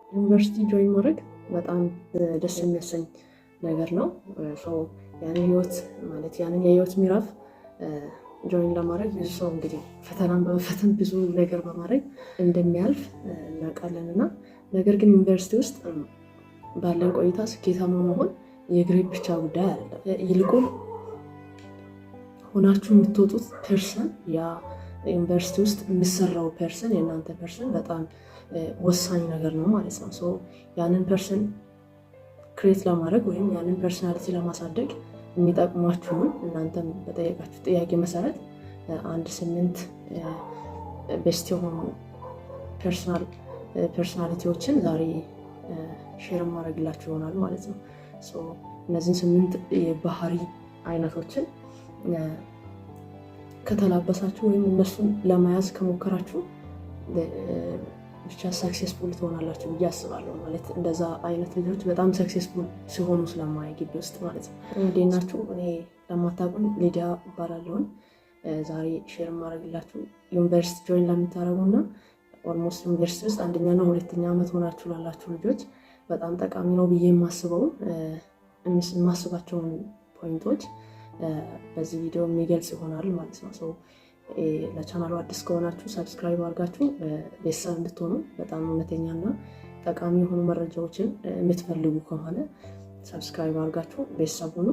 ዩኒቨርሲቲ join ማድረግ በጣም ደስ የሚያሰኝ ነገር ነው። ያንን ህይወት ማለት ያንን የህይወት ምዕራፍ join ለማድረግ ብዙ ሰው እንግዲህ ፈተናን በመፈተን ብዙ ነገር በማድረግ እንደሚያልፍ እናውቃለን። እና ነገር ግን ዩኒቨርሲቲ ውስጥ ባለን ቆይታ ስኬታማ መሆን የ grade ብቻ ጉዳይ አይደለም። ይልቁን ሆናችሁ የምትወጡት person፣ ያ ዩኒቨርሲቲ ውስጥ የሚሰራው person፣ የእናንተ person በጣም ወሳኝ ነገር ነው ማለት ነው። ያንን person create ለማድረግ ወይም ያንን personality ለማሳደግ የሚጠቅሟችሁን እናንተም በጠየቃችሁ ጥያቄ መሰረት አንድ ስምንት best የሆኑ personality ዎችን ዛሬ share ማድረግላችሁ ይሆናል ማለት ነው። እነዚህን ስምንት የባህሪ አይነቶችን ከተላበሳችሁ ወይም እነሱን ለመያዝ ከሞከራችሁ ብቻ successful ትሆናላችሁ ብዬ አስባለሁ። ማለት እንደዛ አይነት ልጆች በጣም successful ሲሆኑ ስለማይ ግቢ ውስጥ ማለት ነው። እንዴት ናችሁ? እኔ ለማታውቁኝ ሊዲያ እባላለሁኝ። ዛሬ share የማደርግላችሁ ዩኒቨርሲቲ join ለምታደርጉ እና almost ዩኒቨርሲቲ ውስጥ አንደኛና ሁለተኛ ዓመት ሆናችሁ ላላችሁ ልጆች በጣም ጠቃሚ ነው ብዬ የማስባቸውን point ኦች በዚህ ቪዲዮ የሚገልጽ ይሆናል ማለት ነው። ለቻናሉ አዲስ ከሆናችሁ subscribe አድርጋችሁ ቤተሰብ እንድትሆኑ፣ በጣም እውነተኛና ጠቃሚ የሆኑ መረጃዎችን የምትፈልጉ ከሆነ subscribe አድርጋችሁ ቤተሰብ ሁኑ።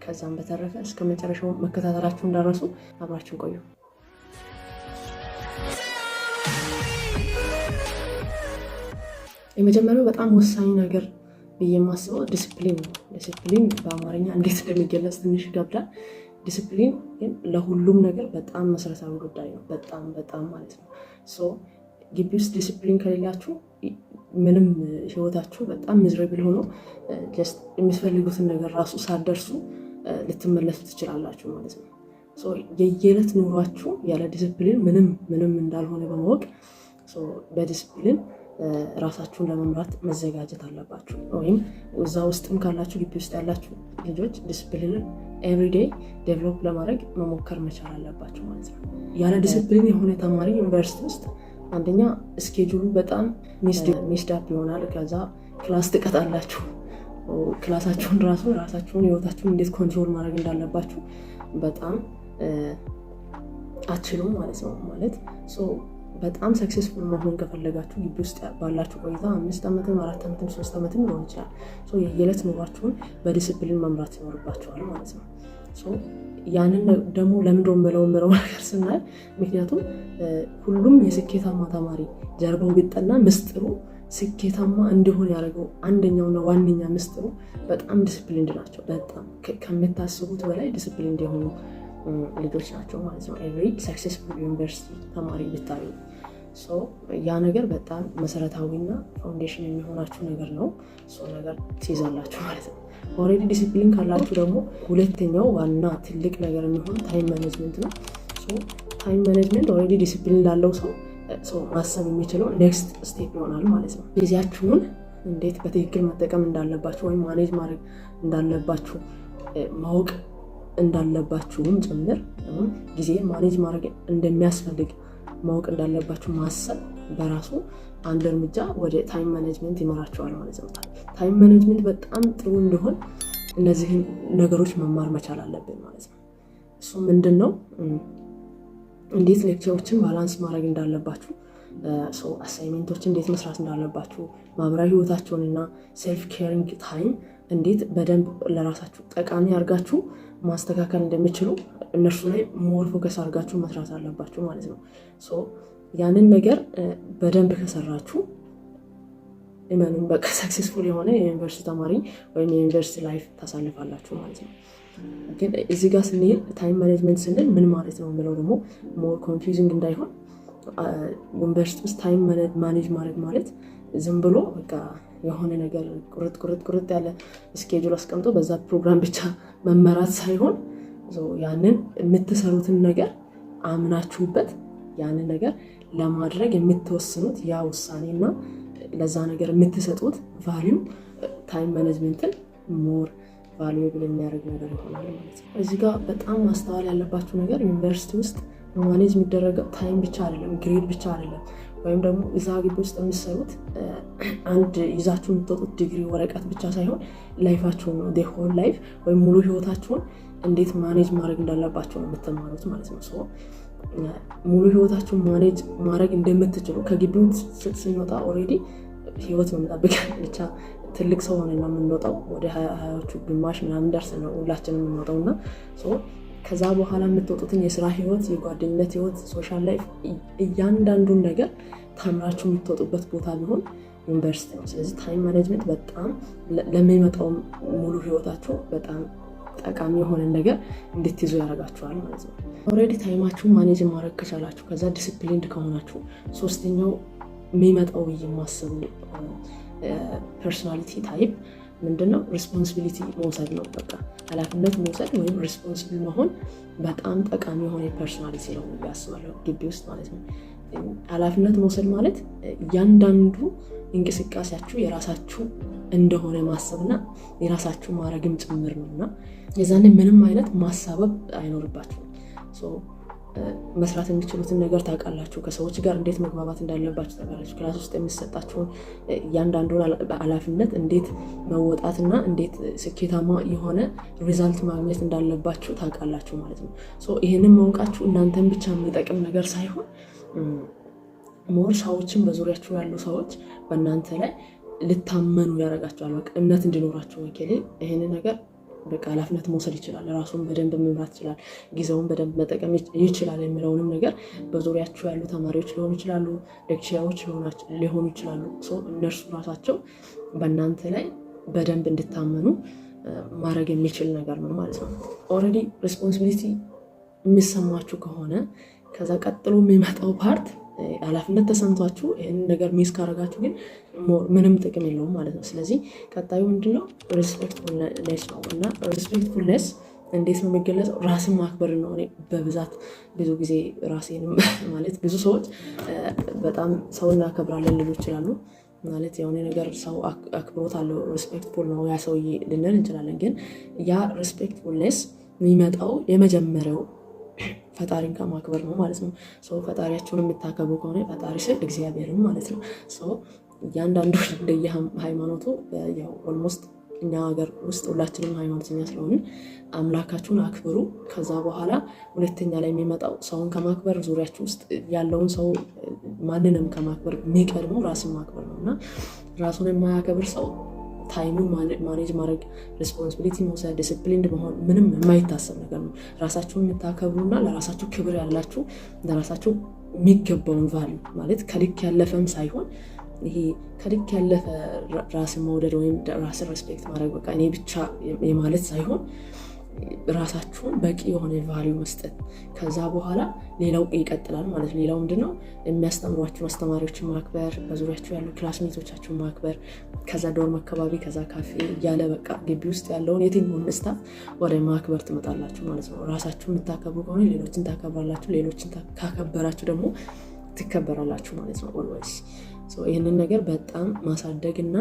ከዛም በተረፈ እስከ መጨረሻው መከታተላችሁ እንዳትረሱ፣ አብራችሁን ቆዩ። የመጀመሪያው በጣም ወሳኝ ነገር ብዬ የማስበው ዲስፕሊን ነው። ዲስፕሊን በአማርኛ እንዴት እንደሚገለጽ ትንሽ ይከብዳል። ዲስፕሊን ግን ለሁሉም ነገር በጣም መሰረታዊ ጉዳይ ነው። በጣም በጣም ማለት ነው። So ግቢ ውስጥ ዲስፕሊን ከሌላችሁ ምንም ህይወታችሁ በጣም miserable ሆኖ just የምትፈልጉትን ነገር ራሱ ሳትደርሱ ልትመለሱ ትችላላችሁ ማለት ነው። የየዕለት ኑሯችሁ ያለ ዲስፕሊን ምንም ምንም እንዳልሆነ በማወቅ በዲስፕሊን ራሳችሁን ለመምራት መዘጋጀት አለባችሁ። ወይም እዛ ውስጥም ካላችሁ፣ ግቢ ውስጥ ያላችሁ ልጆች ዲስፕሊንን everyday develop ለማድረግ መሞከር መቻል አለባችሁ ማለት ነው። ያለ ዲስፕሊን የሆነ ተማሪ ዩኒቨርሲቲ ውስጥ አንደኛ schedule ኡ በጣም messed up ይሆናል። ከዛ class ትቀጣላችሁ። Class ኣችሁን ራሱ ራሳችሁን ህይወታችሁን እንዴት control ማድረግ እንዳለባችሁ በጣም አትችሉም ማለት ነው። ማለት በጣም successful መሆን ከፈለጋችሁ ግቢ ውስጥ ባላችሁ ቆይታ 5 ዓመትም 4 ዓመትም 3 ዓመትም ሊሆን ይችላል። የየዕለት ኑሯችሁን በዲስፕሊን መምራት ይኖርባችኋል ማለት ነው። ያንን ደግሞ ለምንድነው ምለው ነገር ስናይ ምክንያቱም ሁሉም የስኬታማ ተማሪ ጀርባው ቢጠና ምስጢሩ፣ ስኬታማ እንዲሆን ያደረገው አንደኛውና ዋነኛ ምስጢሩ በጣም disciplined ናቸው። በጣም ከምታስቡት በላይ disciplined የሆኑ ልጆች ናቸው ማለት ነው። Every successful ዩኒቨርሲቲ ተማሪ ብታዩ ያ ነገር በጣም መሰረታዊና foundation የሚሆናችሁ ነገር ነው። እሱ ነገር ትይዛላችሁ ማለት ነው። Already ዲሲፕሊን ካላችሁ ደግሞ ሁለተኛው ዋና ትልቅ ነገር የሚሆን time management ነው። Time management already ዲሲፕሊን ላለው ሰው ማሰብ የሚችለው next step ይሆናል ማለት ነው። ጊዜያችሁን እንዴት በትክክል መጠቀም እንዳለባችሁ ወይም manage ማድረግ እንዳለባችሁ ማወቅ እንዳለባችሁም ጭምር፣ ጊዜ manage ማድረግ እንደሚያስፈልግ ማወቅ እንዳለባችሁ ማሰብ በራሱ አንድ እርምጃ ወደ time management ይመራችኋል ማለት ነው። Time management በጣም ጥሩ እንዲሆን እነዚህን ነገሮች መማር መቻል አለብን ማለት ነው። እሱ ምንድን ነው? እንዴት lecture ኦችን balance ማድረግ እንዳለባችሁ፣ assignment ኦችን እንዴት መስራት እንዳለባችሁ፣ ማህበራዊ ህይወታችሁን እና self caring time እንዴት በደንብ ለራሳችሁ ጠቃሚ አድርጋችሁ ማስተካከል እንደምትችሉ እነርሱ ላይ more focus አድርጋችሁ መስራት አለባችሁ ማለት ነው። ያንን ነገር በደንብ ከሰራችሁ እመኑኝ በቃ successful የሆነ የዩኒቨርሲቲ ተማሪ ወይም የዩኒቨርሲቲ life ታሳልፋላችሁ ማለት ነው። ግን እዚህ ጋር ስንሄድ time management ስንል ምን ማለት ነው የሚለው ደግሞ more confusing እንዳይሆን፣ ዩኒቨርሲቲ ውስጥ time manage ማድረግ ማለት ዝም ብሎ በቃ የሆነ ነገር ቁርጥ ቁርጥ ቁርጥ ያለ schedule አስቀምጦ በዛ ፕሮግራም ብቻ መመራት ሳይሆን ያንን የምትሰሩትን ነገር አምናችሁበት ያንን ነገር ለማድረግ የምትወስኑት ያ ውሳኔና ለዛ ነገር የምትሰጡት value time management ን more valuable የሚያደርግ ነገር ይሆናል ማለት ነው። እዚህ ጋር በጣም ማስተዋል ያለባችሁ ነገር ዩኒቨርሲቲ ውስጥ manage የሚደረገው time ብቻ አይደለም፣ grade ብቻ አይደለም፣ ወይም ደግሞ እዛ ግቢ ውስጥ የምትሰሩት አንድ ይዛችሁ የምትወጡት ዲግሪ ወረቀት ብቻ ሳይሆን life ኣችሁን ነው፣ whole life ወይም ሙሉ ህይወታችሁን እንዴት manage ማድረግ እንዳለባችሁ ነው የምትማሩት ማለት ነው። ሙሉ ህይወታችሁን manage ማድረግ እንደምትችሉ ከግቢው ስንወጣ already ህይወት ነው የምጠብቀን። ብቻ ትልቅ ሰው ሆነን ነው የምንወጣው። ወደ 20ዎቹ ግማሽ ምናምን ደርሰን ነው ሁላችንም የምንወጣው። እና ከዛ በኋላ የምትወጡትን የስራ ህይወት፣ የጓደኝነት ህይወት፣ social life፣ እያንዳንዱን ነገር ተምራችሁ የምትወጡበት ቦታ ቢሆን ዩኒቨርሲቲ ነው። ስለዚህ time management በጣም ለሚመጣው ሙሉ ህይወታችሁ በጣም ጠቃሚ የሆነ ነገር እንድትይዙ ያደርጋችኋል ማለት ነው። Already time ኣችሁን manage ማድረግ ከቻላችሁ፣ ከዛ disciplined ከሆናችሁ፣ ሶስተኛው የሚመጣው ብዬ የማስበው personality type ምንድነው? Responsibility መውሰድ ነው። በቃ ኃላፊነት መውሰድ ወይም responsible መሆን በጣም ጠቃሚ የሆነ personality ነው ብዬ አስባለሁ፣ ግቢ ውስጥ ማለት ነው። ኃላፊነት መውሰድ ማለት እያንዳንዱ እንቅስቃሴያችሁ የራሳችሁ እንደሆነ ማሰብና የራሳችሁ ማድረግም ጭምር ነው። እና የዛኔ ምንም አይነት ማሳበብ አይኖርባችሁም። መስራት የሚችሉትን ነገር ታውቃላችሁ። ከሰዎች ጋር እንዴት መግባባት እንዳለባችሁ ታውቃላችሁ። Class ውስጥ የሚሰጣችሁን እያንዳንዱን ኃላፊነት እንዴት መወጣትና እንዴት ስኬታማ የሆነ result ማግኘት እንዳለባችሁ ታውቃላችሁ ማለት ነው። ይህንን ማወቃችሁ እናንተን ብቻ የሚጠቅም ነገር ሳይሆን more ሰዎችን፣ በዙሪያችሁ ያሉ ሰዎች በእናንተ ላይ ሊታመኑ ያደርጋቸዋል። በቃ እምነት እንዲኖራቸው፣ እከሌ ይህንን ነገር በቃ ኃላፊነት መውሰድ ይችላል፣ ራሱን በደንብ መምራት ይችላል፣ ጊዜውን በደንብ መጠቀም ይችላል የሚለውንም ነገር በዙሪያችሁ ያሉ ተማሪዎች ሊሆኑ ይችላሉ፣ lecturer ኦች ሊሆኑ ይችላሉ። እነርሱ ራሳቸው በእናንተ ላይ በደንብ እንዲታመኑ ማድረግ የሚችል ነገር ነው ማለት ነው። Already responsibility የሚሰማችሁ ከሆነ ከዛ ቀጥሎ የሚመጣው part ኃላፊነት ተሰምቷችሁ ይህንን ነገር miss ካረጋችሁ ግን ምንም ጥቅም የለውም ማለት ነው። ስለዚህ ቀጣዩ ምንድነው? Respectfulness ነው። እና respectfulness እንዴት ነው የሚገለጸው? ራስን ማክበር ነው። እኔ በብዛት ብዙ ጊዜ ራሴን፣ ማለት ብዙ ሰዎች በጣም ሰው እናከብራለን ሊሉ ይችላሉ። ማለት የሆነ ነገር ሰው አክብሮት አለው፣ respectful ነው ያ ሰውዬ ልንል እንችላለን። ግን ያ respectfulness የሚመጣው የመጀመሪያው ፈጣሪን ከማክበር ነው ማለት ነው። So ፈጣሪያችሁን የምታከብሩ ከሆነ፣ ፈጣሪ ስል እግዚአብሔርን ማለት ነው። እያንዳንዱ እንደየ ሃይማኖቱ፣ ያው almost እኛ ሀገር ውስጥ ሁላችንም ሃይማኖተኛ ስለሆንን፣ አምላካችሁን አክብሩ። ከዛ በኋላ ሁለተኛ ላይ የሚመጣው ሰውን ከማክበር፣ ዙሪያችሁ ውስጥ ያለውን ሰው ማንንም ከማክበር የሚቀድመው ራስን ማክበር ነው። እና ራሱን የማያከብር ሰው time ኡን manage ማድረግ፣ responsibility መውሰድ፣ disciplined መሆን ምንም የማይታሰብ ነገር ነው። ራሳችሁን የምታከብሩና ለራሳችሁ ክብር ያላችሁ፣ ለራሳችሁ የሚገባውን value፣ ማለት ከልክ ያለፈም ሳይሆን፣ ይሄ ከልክ ያለፈ ራስን መውደድ ወይም ራስን respect ማድረግ፣ በቃ እኔ ብቻ የማለት ሳይሆን፣ ራሳችሁን በቂ የሆነ value መስጠት፣ ከዛ በኋላ ሌላው ይቀጥላል ማለት ነው። ሌላው ምንድነው? የሚያስተምሯችሁን አስተማሪዎችን ማክበር፣ በዙሪያችሁ ያሉ classmate ኦቻችሁን ማክበር፣ ከዛ dorm አካባቢ፣ ከዛ ካፌ እያለ በቃ ግቢ ውስጥ ያለውን የትኛውን staff ወደ ማክበር ትመጣላችሁ ማለት ነው። ራሳችሁን የምታከብሩ ከሆነ ሌሎችን ታከብራላችሁ፣ ሌሎችን ካከበራችሁ ደግሞ ትከበራላችሁ ማለት ነው። Always ይህንን ነገር በጣም ማሳደግ እና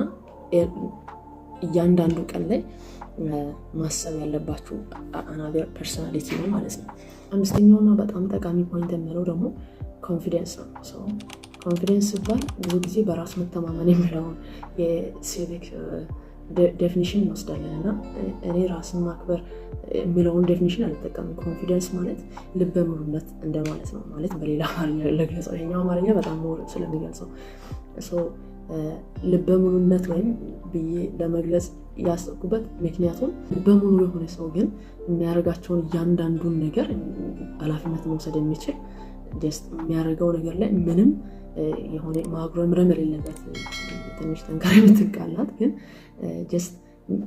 እያንዳንዱ ቀን ላይ ማሰብ ያለባችሁ another personality ነው ማለት ነው። አምስተኛውና በጣም ጠቃሚ point የምለው ደግሞ confidence ነው። Confidence ሲባል ብዙ ጊዜ በራስ መተማመን የሚለውን የ civic definition እንወስዳለን። እና እኔ ራስን ማክበር የሚለውን definition አልጠቀምም። Confidence ማለት ልበ ሙሉነት እንደማለት ነው። ማለት በሌላ አማርኛ ልግለጸው፣ ይሄኛው አማርኛ በጣም more ስለሚገልጸው፣ ልበ ሙሉነት ወይም ብዬ ለመግለጽ ያሰብኩበት ምክንያቱም ልበ ሙሉ የሆነ ሰው ግን የሚያደርጋቸውን እያንዳንዱን ነገር ኃላፊነት መውሰድ የሚችል፣ just የሚያደርገው ነገር ላይ ምንም የሆነ ማጉረምረም የሌለበት፣ ትንሽ ጠንካራ የምትቃላት ግን just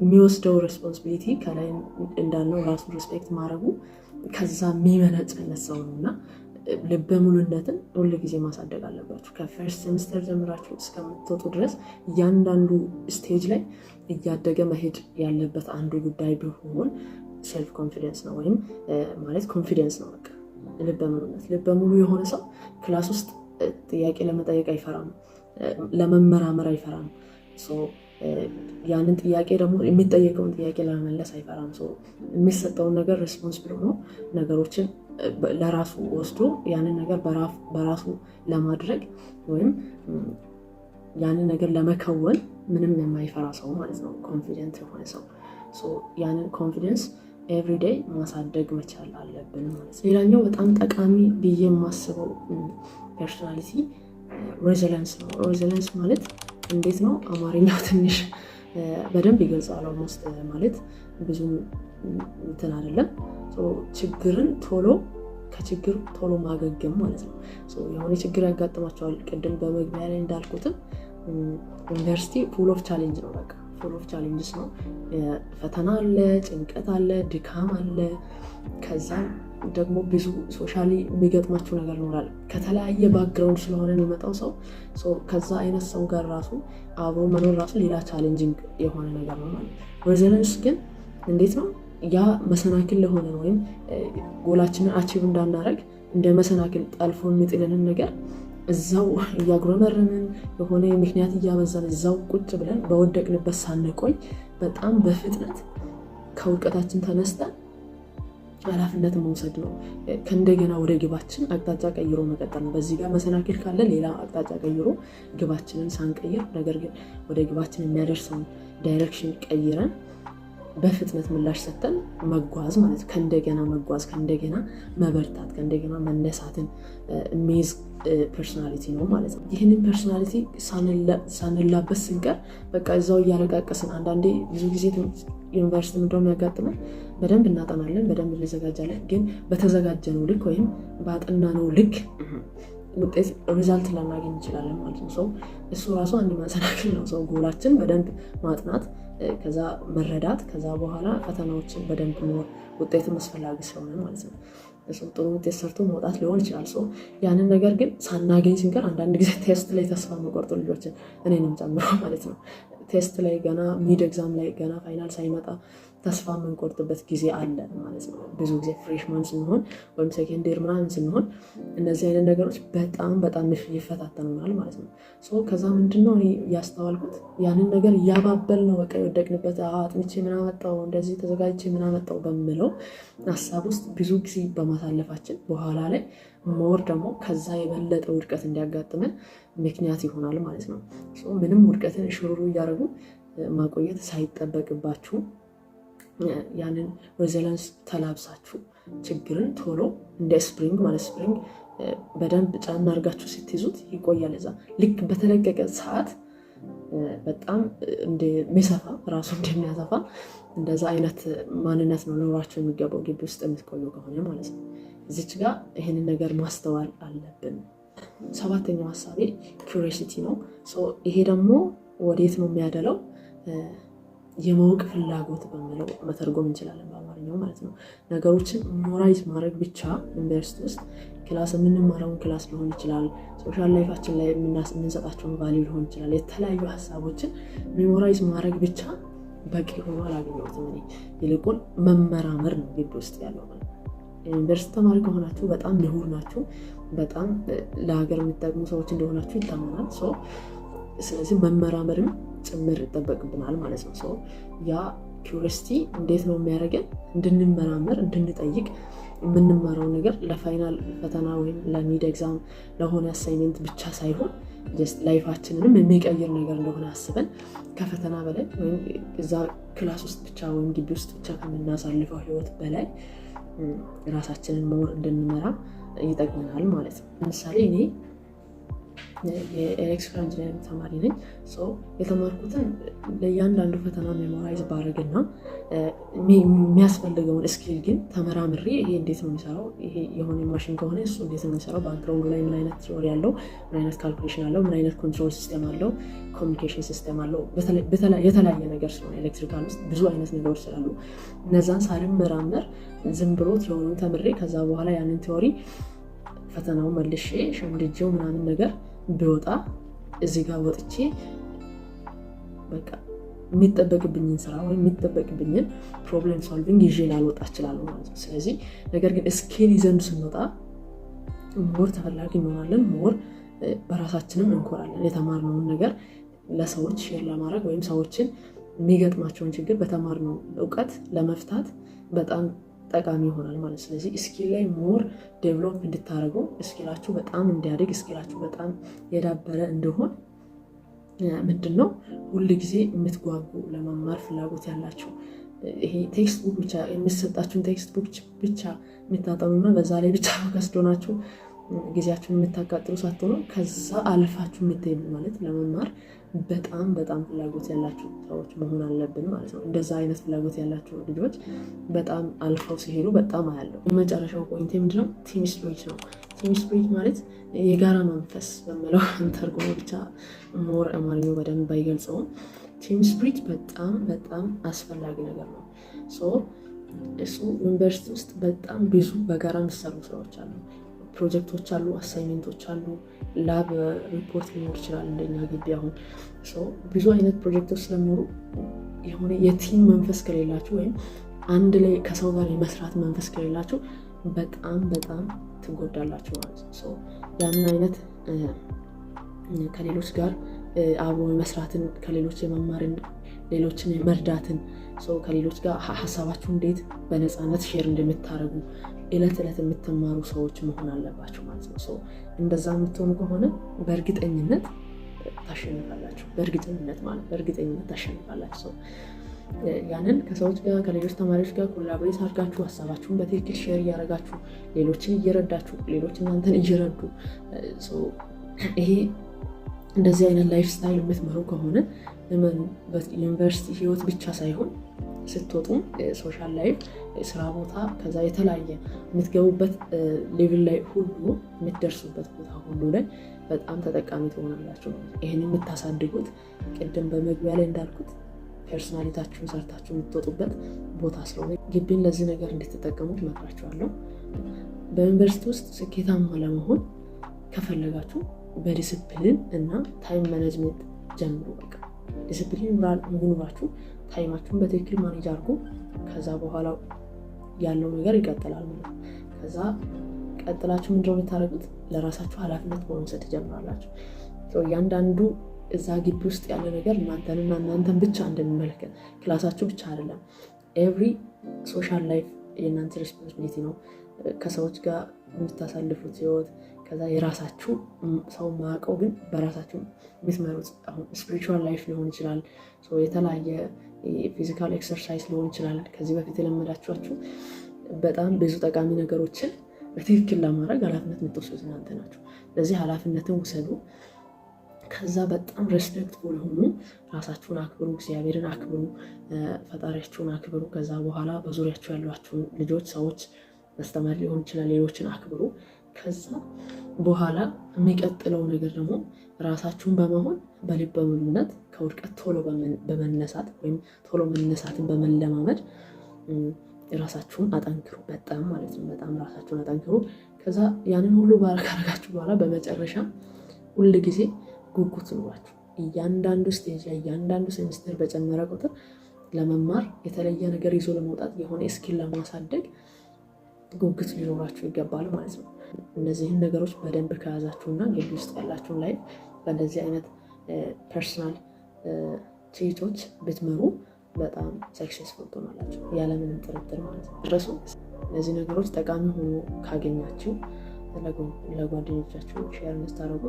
የሚወስደው responsibility፣ ከላይ እንዳልነው ራሱን respect ማድረጉ ከዛ የሚመነጭ አይነት ሰው ነው። እና ልበ ሙሉነትን ሁል ጊዜ ማሳደግ አለባችሁ። ከ first semester ጀምራችሁ እስከምትወጡ ድረስ እያንዳንዱ stage ላይ እያደገ መሄድ ያለበት አንዱ ጉዳይ ቢሆን self confidence ነው፣ ወይም ማለት confidence ነው። በቃ ልበ ሙሉነት። ልበ ሙሉ የሆነ ሰው class ውስጥ ጥያቄ ለመጠየቅ አይፈራም፣ ለመመራመር አይፈራም። ያንን ጥያቄ ደግሞ የሚጠየቀውን ጥያቄ ለመመለስ አይፈራም። የሚሰጠውን ነገር responsible ሆኖ ነገሮችን ለራሱ ወስዶ ያንን ነገር በራሱ ለማድረግ ወይም ያንን ነገር ለመከወን ምንም የማይፈራ ሰው ማለት ነው። Confident የሆነ ሰው። ያንን confidence everyday ማሳደግ መቻል አለብን ማለት ነው። ሌላኛው በጣም ጠቃሚ ብዬ የማስበው personality resilience ነው። Resilience ማለት እንዴት ነው? አማርኛው ትንሽ በደንብ ይገልጸዋል። Almost ማለት ብዙም እንትን አይደለም። ችግርን ቶሎ ከችግር ቶሎ ማገገም ማለት ነው። የሆነ ችግር ያጋጥማቸዋል። ቅድም በመግቢያ ላይ እንዳልኩትም ዩኒቨርሲቲ full of challenge ነው። በቃ full of challenges ነው። ፈተና አለ፣ ጭንቀት አለ፣ ድካም አለ። ከዛም ደግሞ ብዙ socially የሚገጥማቸው ነገር ይኖራል። ከተለያየ background ስለሆነ የሚመጣው ሰው፣ ከዛ አይነት ሰው ጋር ራሱ አብሮ መኖር ራሱ ሌላ challenging የሆነ ነገር ነው ማለት ነው። Resilience ግን እንዴት ነው? ያ መሰናክል ለሆነ ወይም goal ኣችንን achieve እንዳናረግ እንደ መሰናክል ጠልፎ የሚጥልንን ነገር እዛው እያጉረመረምን፣ የሆነ ምክንያት እያበዛን፣ እዛው ቁጭ ብለን በወደቅንበት ሳንቆይ በጣም በፍጥነት ከውድቀታችን ተነስተን ኃላፊነት መውሰድ ነው። ከእንደገና ወደ ግባችን አቅጣጫ ቀይሮ መቀጠል ነው። በዚህ ጋር መሰናክል ካለ ሌላ አቅጣጫ ቀይሮ ግባችንን ሳንቀይር፣ ነገር ግን ወደ ግባችን የሚያደርሰውን direction ቀይረን በፍጥነት ምላሽ ሰጥተን መጓዝ ማለት፣ ከእንደገና መጓዝ፣ ከእንደገና መበርታት፣ ከእንደገና መነሳትን የሚይዝ personality ነው ማለት ነው። ይህንን personality ሳንላበስ ስንቀር በቃ እዛው እያለቃቀስን፣ አንዳንዴ ብዙ ጊዜ ዩኒቨርሲቲ ምንድነው የሚያጋጥመን? በደንብ እናጠናለን፣ በደንብ እንዘጋጃለን። ግን በተዘጋጀነው ልክ ወይም ባጠናነው ልክ ውጤት result ላናገኝ እንችላለን ማለት ነው። So እሱ ራሱ አንድ መሰናክል ነው። So goal ኣችን በደንብ ማጥናት፣ ከዛ መረዳት፣ ከዛ በኋላ ፈተናዎችን በደንብ more ውጤትም አስፈላጊ ስለሆነ ማለት ነው። ጥሩ ውጤት ሰርቶ መውጣት ሊሆን ይችላል። ያንን ነገር ግን ሳናገኝ ስንቀር አንዳንድ ጊዜ test ላይ ተስፋ የሚቆርጡ ልጆችን እኔንም ጨምሮ ማለት ነው። Test ላይ ገና፣ mid exam ላይ ገና፣ final ሳይመጣ ተስፋ የምንቆርጥበት ጊዜ አለ ማለት ነው። ብዙ ጊዜ freshman ስንሆን ወይም second year ምናምን ስንሆን እነዚህ አይነት ነገሮች በጣም በጣም ይፈታተኑናል ማለት ነው። ከዛ ምንድነው እኔ ያስተዋልኩት፣ ያንን ነገር እያባበል ነው በቃ የወደቅንበት፣ አጥንቼ ምናመጣው፣ እንደዚህ ተዘጋጅቼ ምናመጣው በምለው ሀሳብ ውስጥ ብዙ ጊዜ በማሳለፋችን በኋላ ላይ more ደግሞ ከዛ የበለጠ ውድቀት እንዲያጋጥመን ምክንያት ይሆናል ማለት ነው። ምንም ውድቀትን ሽሩሩ እያደረጉ ማቆየት ሳይጠበቅባችሁ ያንን resilience ተላብሳችሁ ችግርን ቶሎ እንደ spring ማለት፣ spring በደንብ ጫና አድርጋችሁ ስትይዙት ይቆያል። እዛ ልክ በተለቀቀ ሰዓት በጣም እንደሚሰፋ፣ ራሱ እንደሚያሰፋ፣ እንደዛ አይነት ማንነት ነው ኖራቸው የሚገባው ግቢ ውስጥ የምትቆዩ ከሆነ ማለት ነው። እዚች ጋር ይህንን ነገር ማስተዋል አለብን። ሰባተኛው ሀሳቤ curiosity ነው። ይሄ ደግሞ ወዴት ነው የሚያደለው? የማወቅ ፍላጎት በሚለው መተርጎም እንችላለን በአማርኛው ማለት ነው። ነገሮችን memorize ማድረግ ብቻ ዩኒቨርሲቲ ውስጥ class የምንማረውን class ሊሆን ይችላል፣ social life ኣችን ላይ የምንሰጣቸውን value ሊሆን ይችላል። የተለያዩ ሀሳቦችን memorize ማድረግ ብቻ በቂ ሆኖ አላገኘሁትም እኔ። ይልቁን መመራመር ነው ግቢ ውስጥ ያለው ማለት ነው። ዩኒቨርሲቲ ተማሪ ከሆናችሁ በጣም ምሁር ናችሁ፣ በጣም ለሀገር የሚጠቅሙ ሰዎች እንደሆናችሁ ይታመናል። ስለዚህ መመራመርም ጭምር ይጠበቅብናል ማለት ነው። ያ curiosity እንዴት ነው የሚያደርገን? እንድንመራመር፣ እንድንጠይቅ፣ የምንማረው ነገር ለ final ፈተና ወይም ለ mid exam ለሆነ assignment ብቻ ሳይሆን life ኣችንንም የሚቀይር ነገር እንደሆነ አስበን ከፈተና በላይ ወይም እዛ class ውስጥ ብቻ ወይም ግቢ ውስጥ ብቻ ከምናሳልፈው ህይወት በላይ ራሳችንን more እንድንመራ ይጠቅመናል ማለት ነው። ለምሳሌ እኔ የ electrical engineering ተማሪ ነኝ። የተማርኩትን ለእያንዳንዱ ፈተና memorize ባረግና የሚያስፈልገውን skill ግን ተመራምሬ ይሄ እንዴት ነው የሚሰራው፣ ይሄ የሆነ ማሽን ከሆነ እሱ እንዴት ነው የሚሰራው፣ background ኡ ላይ ምን አይነት theory አለው፣ ምን አይነት calculation አለው፣ ምን አይነት control system አለው፣ communication system አለው፣ የተለያየ ነገር ስለሆነ electrical ውስጥ ብዙ አይነት ነገሮች ስላሉ እነዛን ሳልመራመር ዝም ብሎ theory ውን ተምሬ ከዛ በኋላ ያንን theory ፈተናው መልሼ ሸምድጄው ምናምን ነገር ብወጣ እዚህ ጋር ወጥቼ በቃ የሚጠበቅብኝን ስራ ወይም የሚጠበቅብኝን problem solving ይዤ ላልወጣ እችላለሁ ማለት ነው። ስለዚህ ነገር ግን skill ይዘን ስንወጣ more ተፈላጊ እንሆናለን፣ more በራሳችንም እንኮራለን። የተማርነውን ነገር ለሰዎች share ለማድረግ ወይም ሰዎችን የሚገጥማቸውን ችግር በተማርነው እውቀት ለመፍታት በጣም ጠቃሚ ነው ማለት ነው። ጠቃሚ ይሆናል ማለት። ስለዚህ skill ላይ more develop እንድታደርጉ፣ skill ኣችሁ በጣም እንዲያድግ፣ skill ኣችሁ በጣም የዳበረ እንዲሆን ምንድን ነው፣ ሁል ጊዜ የምትጓጉ፣ ለመማር ፍላጎት ያላችሁ፣ ይሄ textbook ብቻ፣ የሚሰጣችሁን textbook ብቻ የምታጠኑና በዛ ላይ ብቻ focused ሆናችሁ ጊዜያችሁን የምታቃጥሉ ሳትሆኑ ከዛ አልፋችሁ የምትሄዱ፣ ማለት ለመማር በጣም በጣም ፍላጎት ያላችሁ ሰዎች መሆን አለብን ማለት ነው። እንደዛ አይነት ፍላጎት ያላቸው ልጆች በጣም አልፈው ሲሄዱ በጣም አያለው። የመጨረሻው point ምንድነው? Team spirit ነው። Team spirit ማለት የጋራ መንፈስ በምለው ተርጉሞ ብቻ more አማርኛው በደንብ አይገልጸውም። Team spirit በጣም በጣም አስፈላጊ ነገር ነው። እሱ ዩኒቨርሲቲ ውስጥ በጣም ብዙ በጋራ የሚሰሩ ስራዎች አሉ። ፕሮጀክቶች አሉ፣ assignment ኦች አሉ፣ lab report ሊኖር ይችላል። እንደኛ ግቢ አሁን ብዙ አይነት ፕሮጀክቶች ስለሚኖሩ የሆነ የ team መንፈስ ከሌላችሁ ወይም አንድ ላይ ከሰው ጋር የመስራት መንፈስ ከሌላችሁ በጣም በጣም ትጎዳላችሁ ማለት ነው። ያንን አይነት ከሌሎች ጋር አብሮ የመስራትን፣ ከሌሎች የመማርን፣ ሌሎችን የመርዳትን፣ ከሌሎች ጋር ሀሳባችሁ እንዴት በነፃነት share እንደምታደርጉ እለት ዕለት የምትማሩ ሰዎች መሆን አለባችሁ ማለት ነው። እንደዛ የምትሆኑ ከሆነ በእርግጠኝነት ታሸንፋላችሁ። በእርግጠኝነት ማለት በእርግጠኝነት ታሸንፋላችሁ። ያንን ከሰዎች ጋር፣ ከሌሎች ተማሪዎች ጋር collaborate አድርጋችሁ፣ ሀሳባችሁን በትክክል share እያደረጋችሁ፣ ሌሎችን እየረዳችሁ፣ ሌሎች እናንተን እየረዱ፣ ይሄ እንደዚህ አይነት lifestyle የምትመሩ ከሆነ ዩኒቨርሲቲ ህይወት ብቻ ሳይሆን ስትወጡም social life፣ ስራ ቦታ፣ ከዛ የተለያየ የምትገቡበት level ላይ ሁሉ፣ የምትደርሱበት ቦታ ሁሉ ላይ በጣም ተጠቃሚ ትሆናላችሁ። ይህን የምታሳድጉት ቅድም በመግቢያ ላይ እንዳልኩት personality ኣችሁን ሰርታችሁ የምትወጡበት ቦታ ስለሆነ ግቢን ለዚህ ነገር እንድትጠቀሙት እመክራችኋለሁ። በዩኒቨርሲቲ ውስጥ ስኬታማ ለመሆን ከፈለጋችሁ በዲስፕሊን እና time management ጀምሩ። በቃ ዲስፕሊን ይኑራችሁ፣ time ኣችሁን በትክክል manage አድርጉ። ከዛ በኋላ ያለው ነገር ይቀጥላል ማለት ነው። ከዛ ቀጥላችሁ ምንድነው የምታደርጉት? ለራሳችሁ ኃላፊነት በመውሰድ ትጀምራላችሁ። እያንዳንዱ እዛ ግቢ ውስጥ ያለ ነገር እናንተንና እናንተን ብቻ እንደሚመለከት፣ class ኣችሁ ብቻ አይደለም። Every social life የእናንተ responsibility ነው። ከሰዎች ጋር የምታሳልፉት ህይወት፣ ከዛ የራሳችሁ ሰው ማያውቀው ግን በራሳችሁ የምትመሩት አሁን spiritual life ሊሆን ይችላል፣ የተለያየ physical exercise ሊሆን ይችላል። ከዚህ በፊት የለመዳችኋቸው በጣም ብዙ ጠቃሚ ነገሮችን በትክክል ለማድረግ ኃላፊነት የምትወስዱት እናንተ ናችሁ። ለዚህ ኃላፊነትን ውሰዱ። ከዛ በጣም respectful ሁኑ፣ ራሳችሁን አክብሩ፣ እግዚአብሔርን አክብሩ፣ ፈጣሪያችሁን አክብሩ። ከዛ በኋላ በዙሪያችሁ ያሏችሁን ልጆች፣ ሰዎች፣ አስተማሪ ሊሆን ይችላል፣ ሌሎችን አክብሩ። ከዛ በኋላ የሚቀጥለው ነገር ደግሞ ራሳችሁን በመሆን፣ በልበ ሙሉነት ከውድቀት ቶሎ በመነሳት ወይም ቶሎ መነሳትን በመለማመድ ራሳችሁን አጠንክሩ። በጣም ማለት ነው። በጣም ራሳችሁን አጠንክሩ። ከዛ ያንን ሁሉ ካረጋችሁ በኋላ በመጨረሻ ሁል ጊዜ ጉጉት ይኑራችሁ። እያንዳንዱ stage ላይ፣ እያንዳንዱ ሴሚስተር በጨመረ ቁጥር ለመማር፣ የተለየ ነገር ይዞ ለመውጣት፣ የሆነ skill ለማሳደግ ጉጉት ሊኖራችሁ ይገባል ማለት ነው። እነዚህን ነገሮች በደንብ ከያዛችሁና ግቢ ውስጥ ያላችሁን life በእንደዚህ አይነት personal trait ኦች ብትመሩ በጣም successful ትሆናላችሁ ያለምንም ጥርጥር ማለት ነው። ድረሱ እነዚህ ነገሮች ጠቃሚ ሆኖ ካገኛችሁ ለጓደኞቻችሁ share እንድታደርጉ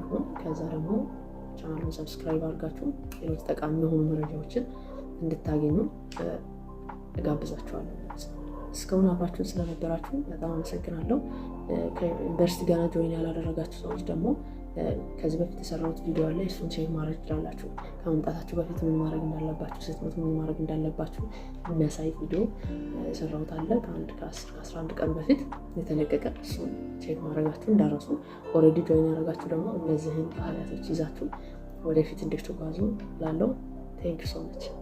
ይሁን። ከዛ ደግሞ ቻናሉን subscribe አድርጋችሁ ሌሎች ጠቃሚ የሆኑ መረጃዎችን እንድታገኙ እጋብዛችኋለሁ ማለት ነው። እስካሁን አብራችሁን ስለነበራችሁ በጣም አመሰግናለሁ። ከዩኒቨርሲቲ ገና join ያላደረጋችሁ ሰዎች ደግሞ ከዚህ በፊት የሰራሁት ቪዲዮ አለ። እሱን check ማድረግ ትችላላችሁ። ከመምጣታችሁ በፊት ምን ማድረግ እንዳለባችሁ፣ ስትመጡ ምን ማድረግ እንዳለባችሁ የሚያሳይ ቪዲዮ የሰራሁት አለ። ከአንድ ከ10 ከ11 ቀን በፊት የተለቀቀ፣ እሱን check ማድረጋችሁ እንዳትረሱ። Already join ያደረጋችሁ ደግሞ እነዚህን ባህሪያቶች ይዛችሁ ወደፊት እንድትጓዙ ላለው thank you so much.